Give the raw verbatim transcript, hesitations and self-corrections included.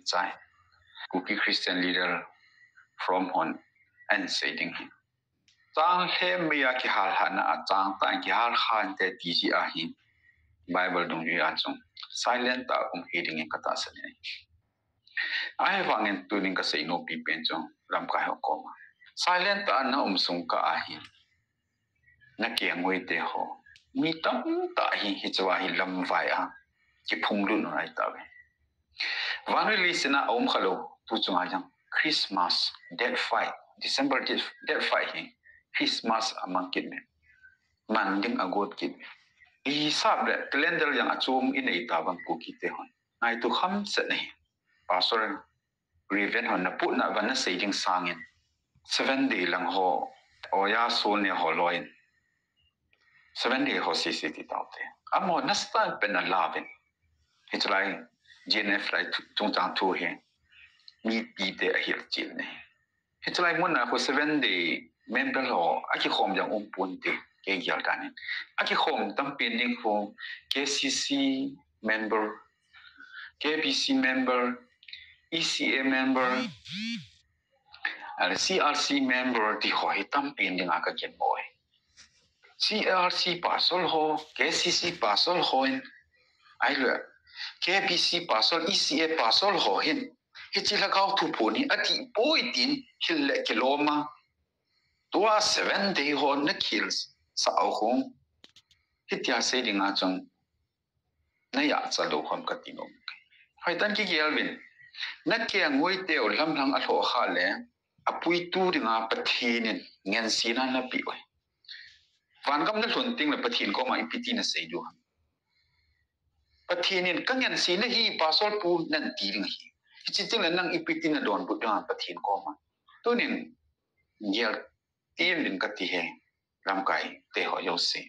chai. Kuki Christian leader from hon an sei ding hi. Chang lhem mei a kihal hana a chang tah in kihal khan te ti ji ahi. Bible dungjui a chung silent tah um hi ding in ka tahsan e. Ahivangin tunin ka sei nopi pen chu lamkai ho koma silent tah na um sung ka ahi. Na kengoi te ho. Mi tamtah hi hichua hi lamvai a kiphunglut nu ai ta ve. Vanrili sina a um kha lo tu chunga jang Christmas date five, December date, date five hi Christmas a mang kit me. Man ding a got kit me. I sap le calendar jang a chum i nei ta bang Kuki te hon. Ngai tu kham set nei. Pastor Reverend hon na put na van na sei ding sangin seven day lang ho oya sol ne ho loin seven day ho sisi ti tau te. Amo na style pen a lavin. Hichulai G N F lai chungchang thu hi mi pi te a hil chil ne. Hichulai mun a ho seven day member ho a kikhom jang um pun te ke gial tanin. A kikhom tam pen ding ho K C C member, K B C member, E C A member, C R C member ti ho hi tam pen ding a ka ken moi. C R C pastor ho, K C C pastor ho in, ai le, K B C pastor, E C A pastor ho hin, hichi la kau thu pun hi, ati poi tin, hil le kiloma. Tua seven day ho na kil sa au khong. Hitia sei ding a chun, na ya cha lo khom ka ti nom. Hoi tan ki gel vin. Na kengoi te u lam lang a lo kha le, a pui tu ding a Pathen in ngen si na na pi oi. Van gam na lhun ting le Pathen koma i pi ti na sei du. Pathen in ka ngen si na hi pastor pu nan ti ding hi. Hichi ting le nang i pi ti na don bu ding a Pathen koma. Tunin gel tin din ka ti he lamkai te ho yo si.